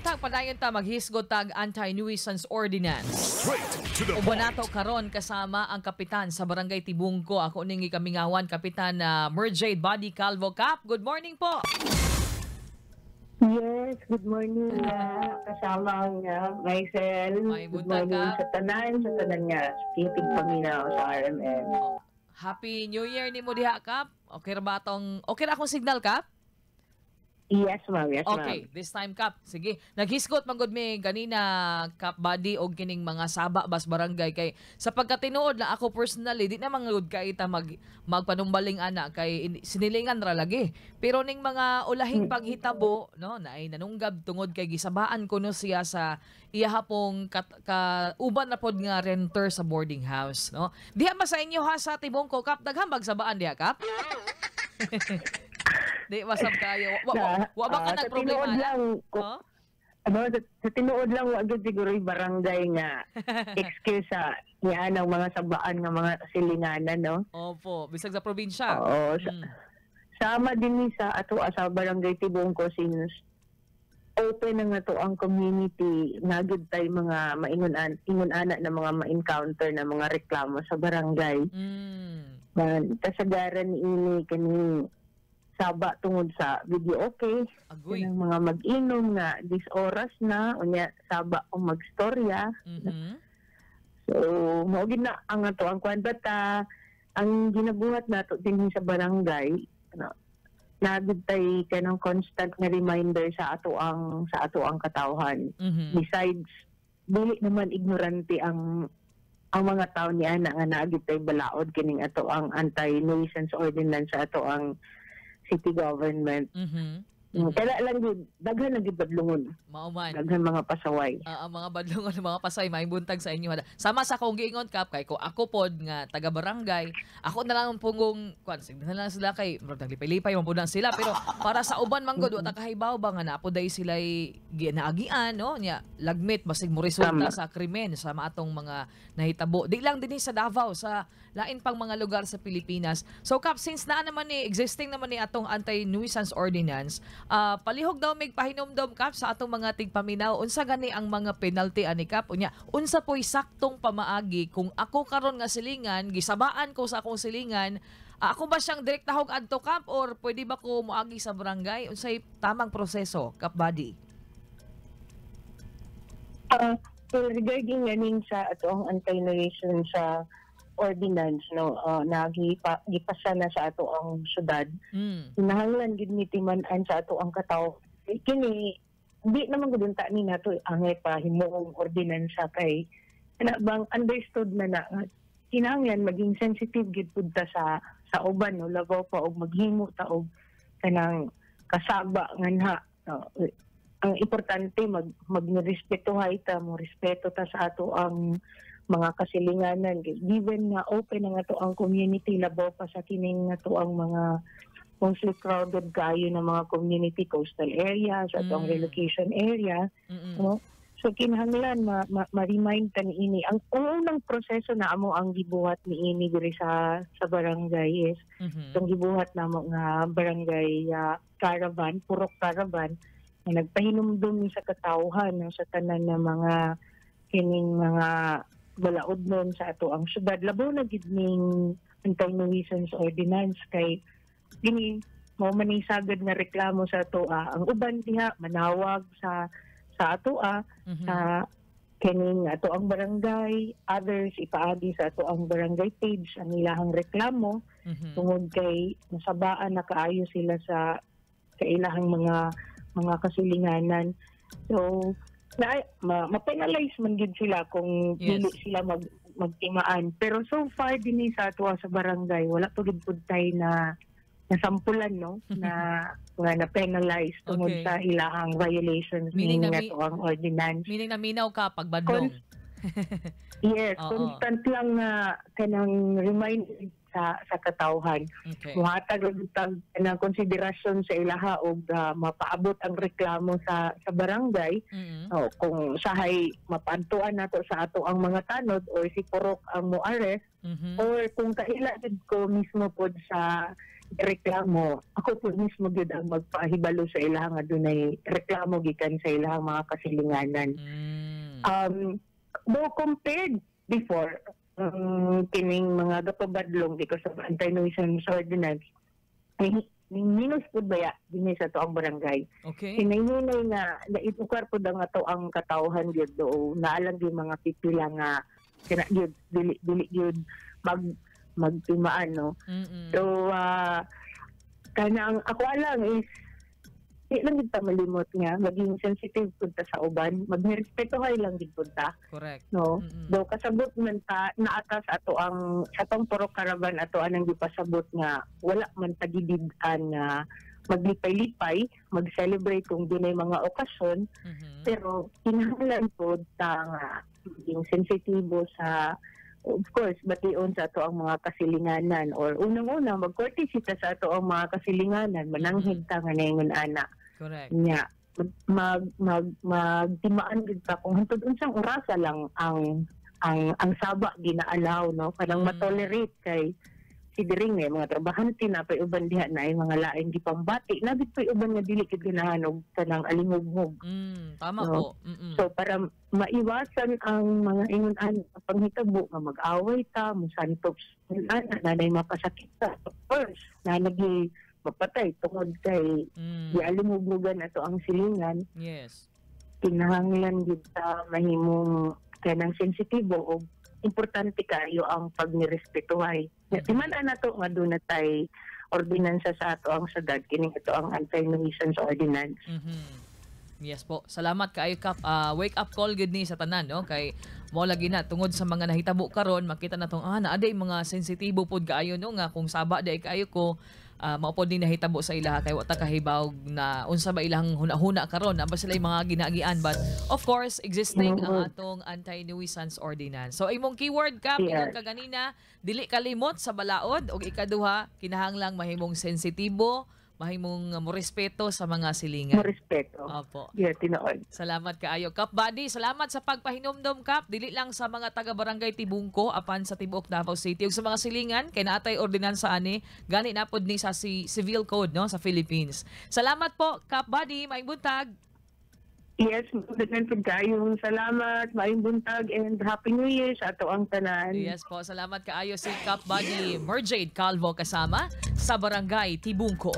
Buntag, padayon ta maghisgot tag Anti-Nuisance Ordinance. Straight to the Uban point. Nato karon kasama ang kapitan sa Barangay Tibungco. Ako ning gikamingawan, Kapitan na Merjade Body Calvo. Kap, good morning po. Yes, good morning, kasama ang myself. May Good buntag, morning Kap. sa tanan nga titig paminaw sa RMN. Happy New Year nimo diha, Kap. Okay ra ba tong okay ra akong signal, Kap? Yes, ma'am. Yes, Okay, this time, Kap. Sige. Naghisgot man gud mi ganina, Kap Buddy, og kining mga saba bas barangay kay sa pagkatinuod na ako personally, di na man gud kay ta magpanumbaling ana kay sinilingan ra lagi. Pero ning mga ulahing paghitabo, no, naay nanunggab tungod kay gisabaan kuno siya sa iya pong ka, uban na pod nga renter sa boarding house, no. Diha ba sa inyo ha sa Tibungco, Kap, daghan bagsabaan diha, Kap? Di wasab kayo. Wa ba ka Sa nagproblema tinuod na? lang, Oh? ano, sa tinuod lang, wa gyud siguro yung barangay nga excuse sa niya ng mga sabaan nga mga silinganan, no? Opo, bisag sa probinsya. Oo. Sama din ni sa ato sa Barangay Tibungco, since open na nga to ang community, naa gyud tay mga maingon ingon ana na mga ma-encounter na mga reklamo sa barangay. Man, kasagaran ini kani saba tungod sa video okay, Agoy. kanang mga mag-inom nga dis oras na, unya saba kung magstorya. So mao gid na ang ato ang kwan, but ang ginabuhat nato din sa barangay, ano, naa gyud tay kanang constant nga reminder sa ato ang katawhan. Besides, dili naman ignorante ang mga tao niya na nga naa gyud tay balaod kining ato ang anti-nuisance ordinance sa ato ang city government. Kaya lang gud daghan lang gud badlungon, Mao man. Daghan mga pasaway. Ah, ang mga badlungon, mga pasay, may buntag sa inyo. Sama sa akong giingon, Kap, kay ko ako pod nga taga barangay, ako na lang ang pungong kwan, sige na lang sila kay murag naglipay-lipay man pud na sila, pero para sa uban man gud, wa ta kahibaw ba nga naa pod day sila ginaagian, no, nya lagmit basig mo resulta sa krimen sa maatong mga nahitabo. Di lang dinhi sa Davao, sa lain pang mga lugar sa Pilipinas. So Kap, since naa naman ni existing naman ni atong anti-nuisance ordinance, palihog daw mig pahinumdom, Kap, sa atong mga tigpaminaw, unsa gani ang mga penalty ani, Kap? Unya unsa po'y saktong pamaagi kung ako karon nga silingan, gisabaan ko sa akong silingan, ako ba siyang direktahog adto, Kap, or pwede ba ko moagi sa barangay? Unsay tamang proseso, Kap Buddy? So regarding ganing sa atong anti-nuisance sa ordinance, no, na gipasa na sa ato ang syudad, kinahanglan gid ni timan-an sa ato ang katawo kini. Di naman gud unta ni nato angay pa himuong ordinansa kay kana bang understood na na nga kinahanglan maging sensitive gid pud ta sa uban, no, labaw pa og maghimo ta og kanang kasaba nganha, no? Ang importante magrespetuhay ta, mo respeto ta sa ato ang mga kasilinganan, given nga open ang ato ang community, labaw pa sa kining ato ang mga mostly crowded kayo ng mga community, coastal areas at ang relocation area, no? So kinahanglan ma-remind ta niini. Ang unang proseso na amo ang gibuhat niini diri sa barangay is itong gibuhat namo nga barangay caravan, purok caravan nga nagpahinumdum sa katawhan, no, sa tanan na mga kining mga balaod nun sa ato ang syudad. Labaw na gid ning anti-nuisance ordinance kay gini mao man ni sagad nga reklamo sa ato ang uban diha manawag sa ato sa kining ato ang barangay, others ipaagi sa ato ang barangay page ang ilahang reklamo tungod kay nasabaan na kaayo sila sa ilahang mga kasilinganan. So na ma-penalize man gid sila kung dili sila magtimaan. Pero so far dinhi sa ato sa barangay, wala pa gid pud tay na nasampulan, no, na nga na penalize tungod sa ilahang violations Meaning ning ato ang ordinance. Meaning naminaw ka pag badlong. Yes, constant lang na kanang remind sa katawhan. Muhatag og tag kanang konsiderasyon sa ilaha og mapaabot ang reklamo sa barangay. Oh, kung sahay mapaadtuan nato sa ato ang mga tanod or si Purok ang mo-arrest or kung kaila gid ko mismo pod sa reklamo, ako po mismo gyud ang magpahibalo sa ilaha nga dunay reklamo gikan sa ilahang mga kasilinganan. Though compared before, kining mga gapabadlong because of anti-nuisance ordinance, minus pud baya dinhi sa atoang barangay. Hinay-hinay nga naidukar pud ang ato ang katawhan gyud, do naalang gyud mga pipila nga kana gyud dili dili gyud magtimaan, no. So kanang ako lang is di lang gid ta malimot nga maging sensitive pud ta sa uban, magrespeto lang gid pud ta, no. Do kasabot man ta naata sa ato ang sa atong Purok Caravan, ato anang gipasabot nga wala man ta gidid-an nga maglipay-lipay, mag-celebrate kung dunay mga okasyon, pero kinahanglan pod ta nga maging sensitibo sa, of course, bation sa ato ang mga kasilinganan or unang-una mag-courtesy ta sa ato ang mga kasilinganan, mananghid ta nga naingon ana. Nya mag mag mag magtimaan gid ta kung hantod unsang orasa lang ang saba gina-allow, no, kanang matolerate kay si diring may mga trabahante na pay uban diha na ay mga laing gipambati na bit pay uban nga dili gid ganahan og kanang alingugngog. Tama No? po. So para maiwasan ang mga ingon ana panghitabo nga mag-away ta, musantop ana, nanay mapasakit ta. Of course, na nagi mapatay tungod kay gialingugnugan ato ang silingan, kinahanglan gid ta mahimong kanang sensitibo o importante kayo ang pagnirespetuhay. Timan-an nato nga duna tay ordinansa sa ato ang syudad, kining ito ang anti-nuisance ordinance. Yes po. Salamat kaayo, Kap. Wake up call gid ni sa tanan, no, kay mo lagi na tungod sa mga nahitabo karon, makita na tong naa day mga sensitibo pod kaayo, no, nga kung saba day kaayo ko, mao pod ni nahitabo sa ilaha kay wa ta kahibaw na unsa ba ilang huna-huna karon, na ba sila yung mga ginaagian, but of course existing ang atong anti-nuisance ordinance. So imong keyword, Kap, ingon ka ganina, dili kalimot sa balaod ug ikaduha, kinahanglang mahimong sensitibo, mahimong morespeto sa mga silingan. Mo respeto. Opo. Yeah, tinuod. Salamat kaayo, Kap Buddy. Salamat sa pagpahinumdom, Kap. Dili lang sa mga taga-barangay Tibungko apan sa tibuok Davao City ug sa mga silingan kay naatay ordinansa ani, gani na pod ni sa si Civil Code, no, sa Philippines. Salamat po, Kap Buddy. Maayong buntag. Yes, daghan pud kayong salamat, maayong buntag and Happy New Year sa ato ang tanan. Yes po, salamat kaayo si Kap Buddy Merjade Calvo kasama sa Barangay Tibungko.